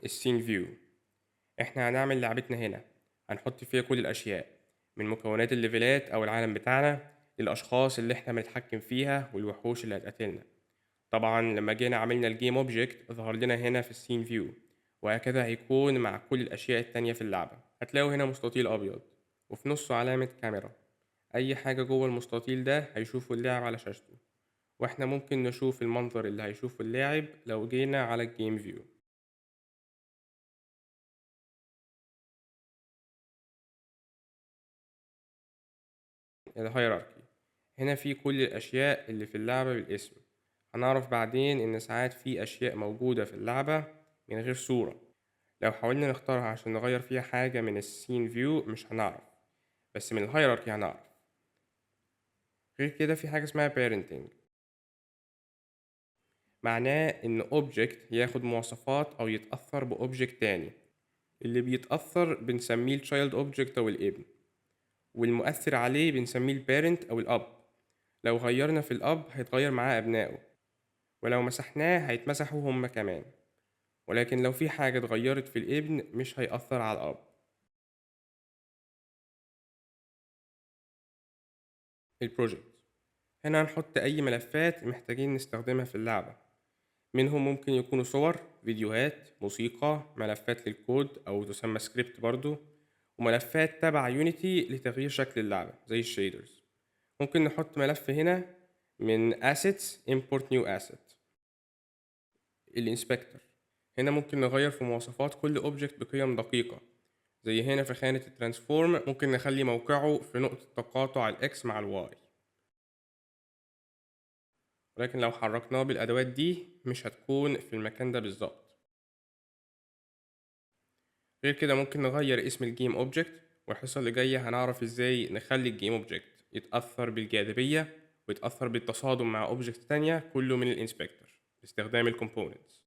ال scene view. احنا هنعمل لعبتنا هنا، هنحط فيها كل الأشياء من مكونات الليفلات أو العالم بتاعنا للأشخاص اللي احنا بنتحكم فيها والوحوش اللي هتقاتلنا. طبعا لما جينا عملنا ال game object ظهر لنا هنا في ال scene view، وهكذا هيكون مع كل الأشياء التانية في اللعبة. هتلاقوا هنا مستطيل أبيض وفي نصه علامة كاميرا، أي حاجة جوه المستطيل ده هيشوفه اللاعب على شاشته، واحنا ممكن نشوف المنظر اللي هيشوفه اللاعب لو جينا على ال game view. ال hierarchy هنا في كل الأشياء اللي في اللعبة بالاسم. هنعرف بعدين إن ساعات في أشياء موجودة في اللعبة من غير صورة، لو حاولنا نختارها عشان نغير فيها حاجة من ال scene view مش هنعرف، بس من ال hierarchy هنعرف. غير كده في حاجة اسمها parenting، معناه إن object ياخد مواصفات أو يتأثر ب object تاني. اللي بيتأثر بنسميه child object أو الابن، والمؤثر عليه بنسميه ال parent أو الأب. لو غيرنا في الأب هيتغير معاه أبنائه، ولو مسحناه هيتمسحوا هما كمان، ولكن لو في حاجة اتغيرت في الابن مش هيأثر على الأب. ال project هنا هنحط أي ملفات محتاجين نستخدمها في اللعبة، منهم ممكن يكونوا صور، فيديوهات، موسيقى، ملفات للكود أو تسمى سكريبت برضو، وملفات تبع Unity لتغيير شكل اللعبة زي ال shaders. ممكن نحط ملف هنا من Assets Import New Asset. ال inspector هنا ممكن نغير في مواصفات كل object بقيم دقيقة، زي هنا في خانة ال transform ممكن نخلي موقعه في نقطة تقاطع ال X مع ال Y، ولكن لو حركناه بالأدوات دي مش هتكون في المكان ده بالظبط. غير كده ممكن نغير اسم ال game object، والحصة اللي جاية هنعرف ازاي نخلي ال game object يتأثر بالجاذبية ويتأثر بالتصادم مع object تانية، كله من ال inspector باستخدام ال components.